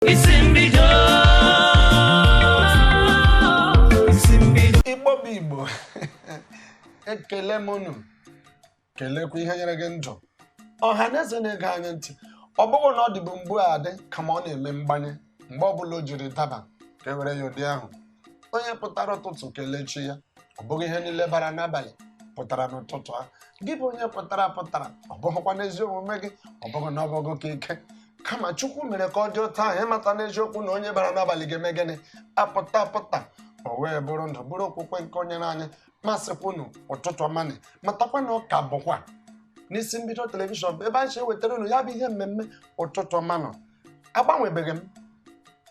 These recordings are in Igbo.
Isi mbido, isi mbido. Igbo bụ Igbo, ekele m unu, kelekwa ihe nyere gị ndụ. Ọha na eze na-ege anyị ntị, ọ bụghị na ọ dịbụ mgbu a adị, kama ọ na-eme mgbanye mgbe ọbụla o jiri daba ka e were ya ụdị ahụ. Onye pụtara ụtụtụ, kelechi ya. Ọ bụghị ihe niile bara n'abalị pụtara n'ụtụtụ. A gị bụ onye pụtara pụtara, ọ bụghịkwa n'ezi omume gị, ọ bụghị na ọ bụghị ka ike, kama Chukwu mere ka ọ dị ụtọ ahụ. Ịmata n'eziokwu na onye bara n'abalị ga-eme gịnị? Apụta apụta. O wee bụrụ ndụ, bụrụ okwukwe nke onye anyị masịkwa unu. Ụtụtụ ọmanị. Matakwa na ọ ka bụkwa n'Isi Mbido Television bụ ebe anyị si ewetara unu ya bụ ihe mmemme Ụtụtụ Ọmanụ. Agbanwebeghị m,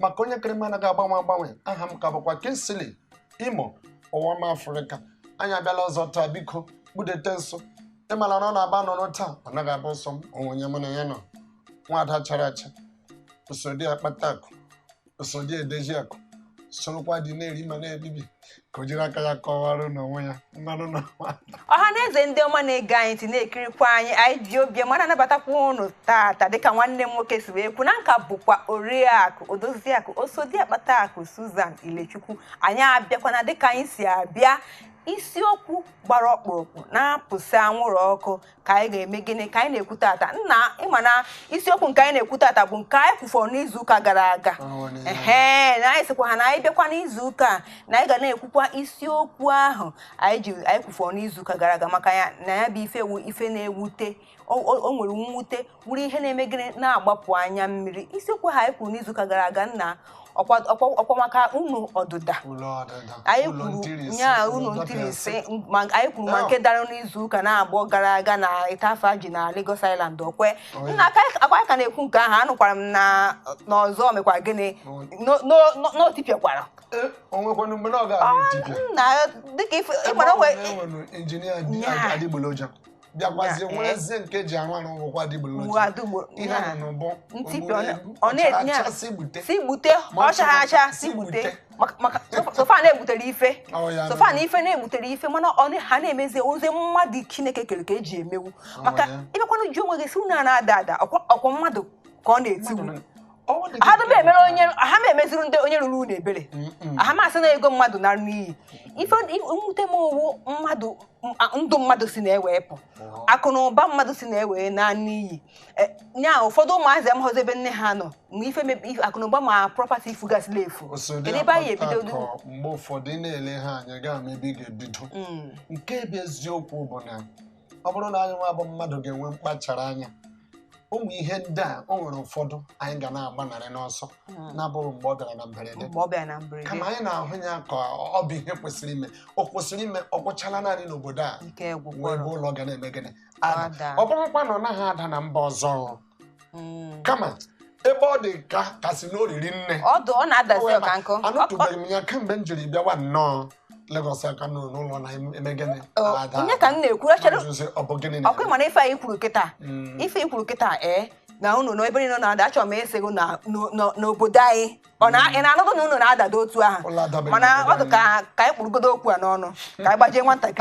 maka onye kere m anaghị agbanwe agbanwe. Aha m ka bụkwa Kingsley Imo Ụwọma Afrịka. Anyị abịala ọzọ taa. Biko kpụdete nso. Ịmara na ọ na-aba nọrọ taa, ọ naghị abụ nsọ m onwe onye mụ na ya nọ. Nwaada chara acha, osodi akpata akụ, osodi edeji akụ, sorokwa dị na-eri ma na-ebibi, ka o jiri aka ya kọwara n'onwe ya mmanụ na Ọha na eze ndị ọma na-ege anyị ntị, na-ekirikwa anyị, anyị ji obiọma na-anabatakwa unu tata. Dịka nwanne m nwoke si wee kwu, na nka bụkwa Oriakụ Odoziakụ Osodi Akpata Akụ Susan Ilechukwu. Anyị abịakwana dịka anyị si abịa. Isiokwu gbara ọkpụrụkpụ na-apụsị anwụrụ ọkụ ka anyị ga-eme gịnị, ka anyị na-ekwu tata. Nna, ịma na isiokwu nke anyị na-ekwu tata bụ nke anyị kwufọrọ n'izuụka gara aga. Ehe, na anyị sịkwa ha na anyị bịakwa n'izuụka a, na anyị ga na-ekwukwa isiokwu ahụ anyị ji anyị kwufọrọ n'izuụka gara aga, maka ya na ya bụ ife wu ife na-ewute. O nwere mwute, wuru ihe na-eme gịnị, na-agbapụ anya mmiri. Isiokwu ahụ anyị kwuru n'izuụka gara aga, nna, ọkwa ọkwa ọkwa maka unu ọdụda. Ụlọ ọdịda. Anyị ụlọ kwuru ntirisi, nya ụlọ unu ndọpịasị. ntirisi ma anyị kwuru ma nke dara n'izu ụka na-agbọ gara aga na Itafa ji na Lagos Island okwe. Oh, Nna, aka akwa anyị ka na-ekwu nke ahụ. Anụkwara m na n'ọzọ mekwa gịnị? N'otipịakwara. Ee, o nwekwanụ mgbe na ọ ga-abụ etipịa. Nna, dịka ife Ebe ịmara ọ bụ onwe na enwere injinia Nya. adịgboloja bịakwazie Nya, nwerezie nke ji arụ arụ nwụkwa adịgboloja. Nwa adịgbo- Ihe nya. a nọ n'ụbọ Ntipịa, ogburu ọ ọchara nya. acha si gbute. Si gbute. Ma ọ chara acha si si gbute. gbute. Maka sofa na-egbutere ife. Ọ ya Sofa nụ. na ife na-egbutere ife, mana ọ ha na-emezi ozi mmadụ Chineke kere ka eji emewu maka ya. ịbịakwanụ ju onwe gị si unu a na-ada ada, ọkwa mmadụ ka ọ na-etiwu. Ọ dị Ha ka dobe emere onye ha ma emeziri ndị onye ruru unu ebere. Ha masị na ego mmadụ nara n'iyi. Ife mwute m owu mmadụ, ndụ mmadụ si na-ewe pụ, akụ na ụba mmadụ si na-ewe na n'iyi. Nya ụfọdụ ụmụazị amaghọzi ebe nne ha nọ ma ife akụ na ụba ma property fugasịla efu. Osodi Kedu ebe anyị akpata ebido? akọ, mgbe ụfọdụ ị na-ele ha anya gaa ama ebe ị ga-ebido. Nke bụ eziokwu bụ na ọ bụrụ na anyị nwa bụ mmadụ ga-enwe mkpachara anya, ụmụ ihe ndị a, o nwere ụfọdụ anyị ga na-agbanarị n'ọsọ, na-abụghị mgbe ọ bịara na mberede. Mgbe ọ bịara na mberede. Kama anyị na-ahụ ya ka ọ bụ ihe kwesịrị ime, o kwesịrị ime, ọ gwụchala naanị n'obodo a Ike wee gwụkwara. ebe ụlọ ga na-eme gịnị? Ada. Ada. Ọ bụrụkwa na ọ naghị ada na mba ọzọ, kama ebe ọ dị ka kasị na oriri nne. Ọdụ ọ na-adazi ọka nkụ. Anụtụbeghị m ya kemgbe m jiri bịawa nnọọ Lagos aka nụrụ n'ụlọ na-eme gịnị? Ada. Nye ka m na-ekwu, echere. Ajụzi, ọ bụ gịnị Ọkụ na-eme? mana ife anyị kwuru kịta, ife i kwuru kịta, ee, na unu nọ ebe niile na-ada. Achọrọ m ịsị gị na n'obodo anyị, ọ na ị na-anụdụ na unu na-adado otu ahụ. Ụlọ adabeghị Mana n'obodo ọ dị ka anyị kpụrụgodo okwu a n'ọnụ, ka anyị gbajie nwatakịrị.